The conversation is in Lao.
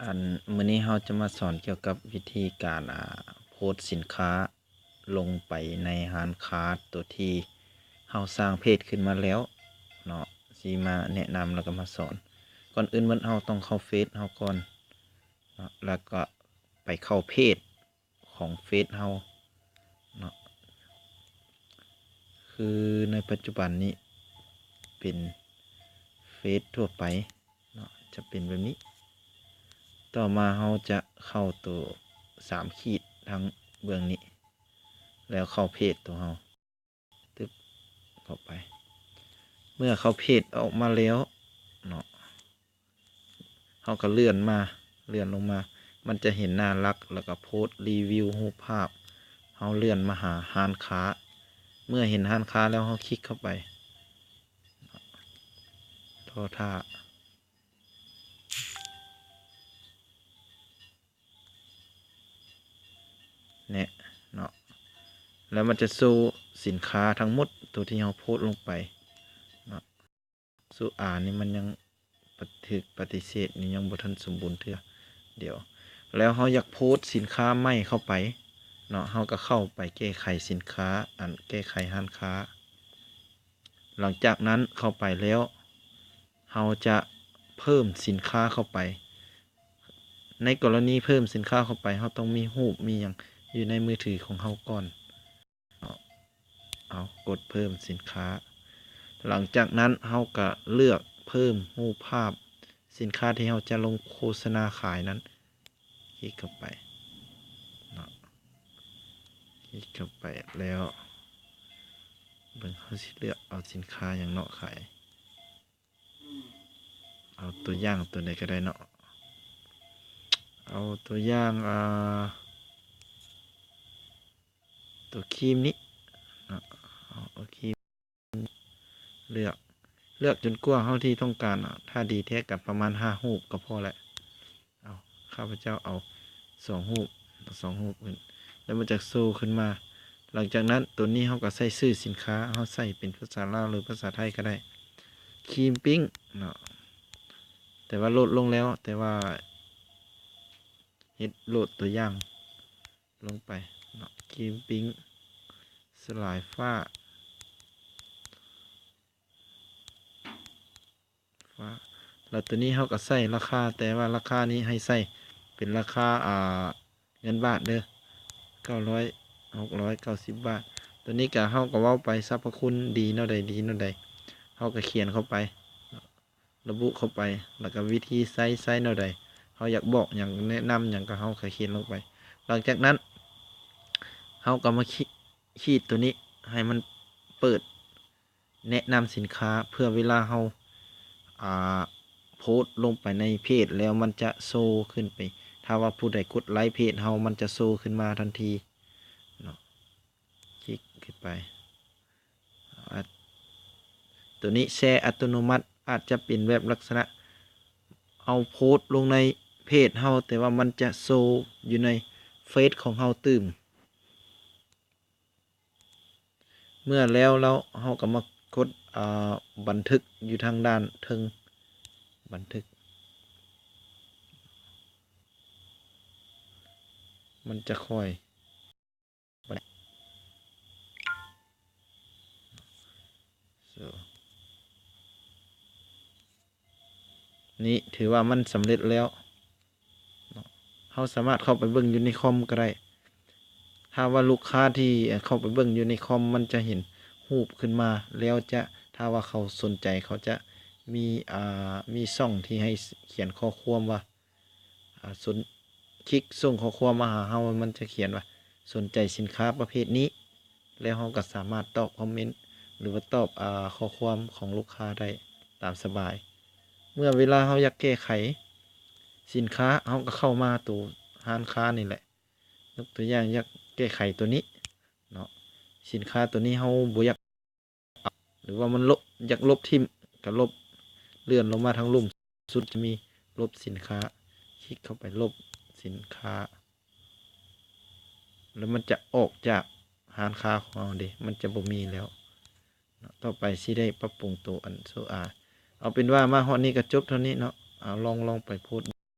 ອັນ ມື້ນີ້ເຮົາຈະມາສອນກ່ຽວກັບວິທີການ ອ່າ ໂພສສິນຄ້າລົງໄປໃນຮ້ານຄ້າໂຕທີ່ເຮົາສ້າງເພຈຂຶ້ນມາແລ້ວເນາະ ຊິມາແນະນຳ ແລ້ວກໍມາສອນ. ກ່ອນອື່ນໝົດເຮົາຕ້ອງເຂົ້າເຟສເຮົາກ່ອນເນາະ ແລ້ວກໍໄປເຂົ້າເພຈ ຂອງເຟສເຮົາເນາະ ຄືໃນປັດຈຸບັນນີ້ເປັນເຟສທົ່ວໄປເນາະ ຈະເປັນແບບນີ້. ຕໍ່ມາເຮົາຈະເຂົ້າໂຕສາມຂີດທາງເບື້ອງນີ້ ແລ້ວເຂົ້າເພຈໂຕເຮົາ ຕຶບ ເຂົ້າໄປ. ເມື່ອເຂົ້າເພຈອອກມາແລ້ວເນາະ ເຮົາກໍເລື່ອນມາ ເລື່ອນລົງມາ ມັນຈະເຫັນໜ້າຫຼັກ ແລ້ວກໍໂພສ ຣີວິວ ຮູບພາບ. ເຮົາເລື່ອນມາຫາຮ້ານຄ້າ ເມື່ອເຫັນຮ້ານຄ້າແລ້ວ ເຮົາຄລິກເຂົ້າໄປ ລໍຖ້າ ແນະເນາະ ແລ້ວມັນຈະໂຊສິນຄ້າທັງໝົດໂຕທີ່ເຮົາໂພສລົງໄປເນາະ. ໂຊອານີ້ມັນຍັງປະ ຖືກປະຕິເສດ ນີ້ຍັງບໍ່ທັນສົມບູນເທື່ອ. ດຽວ ແລ້ວເຮົາຢາກໂພສສິນຄ້າໃໝ່ເຂົ້າໄປເນາະ ເຮົາກໍເຂົ້າໄປແກ້ໄຂສິນຄ້າ ອັນ ແກ້ໄຂຮ້ານຄ້າ. ຫຼັງຈາກນັ້ນເຂົ້າໄປແລ້ວ ເຮົາຈະເພີ່ມສິນຄ້າເຂົ້າໄປ. ໃນກໍລະນີເພີ່ມສິນຄ້າເຂົ້າໄປ ເຮົາຕ້ອງມີຮູບມີຫຍັງຢູ່ໃນມືຖືຂອງເຮົາກ່ອນເນາະ. ເອົາ ກົດເພີ່ມສິນຄ້າ. ຫຼັງຈາກນັ້ນເຮົາກະເລືອກເພີ່ມຮູບພາບສິນຄ້າທີ່ເຮົາຈະລົງໂຄສະນາຂາຍນັ້ນ. ຄລິກເຂົ້າໄປເນາະ ຄລິກເຂົ້າໄປແລ້ວ ເບິ່ງເຮົາຊິເລືອກເອົາສິນຄ້າຫຍັງເນາະຂາຍ. ເອົາຕົວຢ່າງຕົວໃດກໍໄດ້ເນາະ ເອົາຕົວຢ່າງ ອ່າ ຕົວຄຣີມນີ້ເນາະ ເອົາຄຣີມ ເລືອກ ເລືອກຈົນກວ່າເຮົາທີ່ຕ້ອງການເນາະ. ຖ້າດີແທ້ກໍປະມານຫ້າຮູບກໍພໍແຫຼະ. ເອົາ ຂ້າພະເຈົ້າເອົາສອງຮູບ ເອົາສອງຮູບຂຶ້ນ ແລ້ວມັນຈະໂຊຂຶ້ນມາ. ຫຼັງຈາກນັ້ນ ໂຕນີ້ເຮົາກໍໃສ່ຊື່ສິນຄ້າ ເຮົາໃສ່ເປັນພາສາລາວ ຫຼື ພາສາໄທກໍໄດ້ ຄຣີມປິ້ງເນາະ ແຕ່ວ່າໂຫຼດລົງແລ້ວ ແຕ່ວ່າເຮັດໂຫຼດຕົວຢ່າງລົງໄປເນາະ ຄຣີມປິ້ງ ສະຫຼາຍຟ້າ ຟ້າ ແລ້ວໂຕນີ້ເຮົາກໍໃສ່ລາຄາ ແຕ່ວ່າລາຄານີ້ໃຫ້ໃສ່ເປັນລາຄາ ອ່າ ເງິນບາດເດີ ເກົ້າຮ້ອຍ ຫົກຮ້ອຍເກົ້າສິບບາດ. ໂຕນີ້ກໍ ເຮົາກໍເວົ້າໄປ ສັບພະຄຸນດີແນວໃດ ດີແນວໃດ ເຮົາກໍຂຽນເຂົ້າໄປ ລະບຸເຂົ້າໄປ ແລ້ວກໍວິທີໃຊ້ ໃຊ້ແນວໃດ ເຮົາຢາກບອກຫຍັງ ແນະນຳຫຍັງ ກໍເຮົາກໍຂຽນລົງໄປ. ຫຼັງຈາກນັ້ນ ເຮົາກໍມາຂີດ ຂີດໂຕນີ້ໃຫ້ມັນເປີດ ແນະນຳສິນຄ້າ ເພື່ອເວລາເຮົາ ອ່າ ໂພສລົງໄປໃນເພຈແລ້ວ ມັນຈະໂຊຂຶ້ນໄປ ຖ້າວ່າຜູ້ໃດກົດໄລເພຈເຮົາ ມັນຈະໂຊຂຶ້ນມາທັນທີເນາະ. ຄລິກຂຶ້ນໄປ ອາ ໂຕນີ້ແຊອັດຕະໂນມັດ ອາດຈະເປັນແບບລັກສະນະເຮົາໂພສລົງໃນເພຈເຮົາ ແຕ່ວ່າມັນຈະໂຊຢູ່ໃນເຟສຂອງເຮົາຕື່ມ. ເມື່ອແລ້ວ ແລ້ວເຮົາກໍມາກົດ ອ່າ ບັນທຶກຢູ່ທາງດ້ານເທິງ ບັນທຶກ ມັນຈະຄ່ອຍ ນີ້ຖືວ່າມັນສຳເລັດແລ້ວເນາະ ເຮົາສາມາດເຂົ້າໄປເບິ່ງຢູ່ໃນຄອມກໍໄດ້. ຖ້າວ່າລູກຄ້າທີ່ເຂົ້າໄປເບິ່ງຢູ່ໃນຄອມ ມັນຈະເຫັນຮູບຂຶ້ນມາ ແລ້ວຈະ ຖ້າວ່າເຂົາສົນໃຈ ເຂົາຈະມີ ອ່າ ມີຊ່ອງທີ່ໃຫ້ຂຽນຂໍ້ຄວາມວ່າ ອ່າ ສົນ ຄລິກສົ່ງຂໍ້ຄວາມມາຫາເຮົາ ມັນຈະຂຽນວ່າ ສົນໃຈສິນຄ້າປະເພດນີ້ ແລ້ວເຮົາກໍສາມາດຕອບຄອມເມັນ ຫຼືວ່າຕອບ ອ່າ ຂໍ້ຄວາມຂອງລູກຄ້າໄດ້ຕາມສະບາຍ. ເມື່ອເວລາເຮົາຢາກແກ້ໄຂສິນຄ້າ ເຮົາກໍເຂົ້າມາໂຕຮ້ານຄ້ານີ້ແຫຼະ. ຍົກຕົວຢ່າງ ຢາກແກ້ໄຂໂຕນີ້ເນາະ ສິນຄ້າໂຕນີ້ເຮົາບໍ່ຢາກ ຫຼືວ່າມັນລົບ ຢາກລົບຖິ້ມ ກໍລົບ ເລື່ອນລົງມາທາງລຸ່ມສຸດຈະມີລົບສິນຄ້າ ຄລິກເຂົ້າໄປລົບສິນຄ້າ ແລ້ວມັນຈະອອກຈາກຮ້ານຄ້າຂອງເຮົາເດ້ ມັນຈະບໍ່ມີແລ້ວເນາະ. ຕໍ່ໄປຊິໄດ້ປັບປຸງໂຕອັນໂຊອາ ເອົາເປັນວ່າມາຮອດນີ້ກໍຈົບເທົ່ານີ້ເນາະ. ເອົາ ລອງ ລອງໄປໂພສ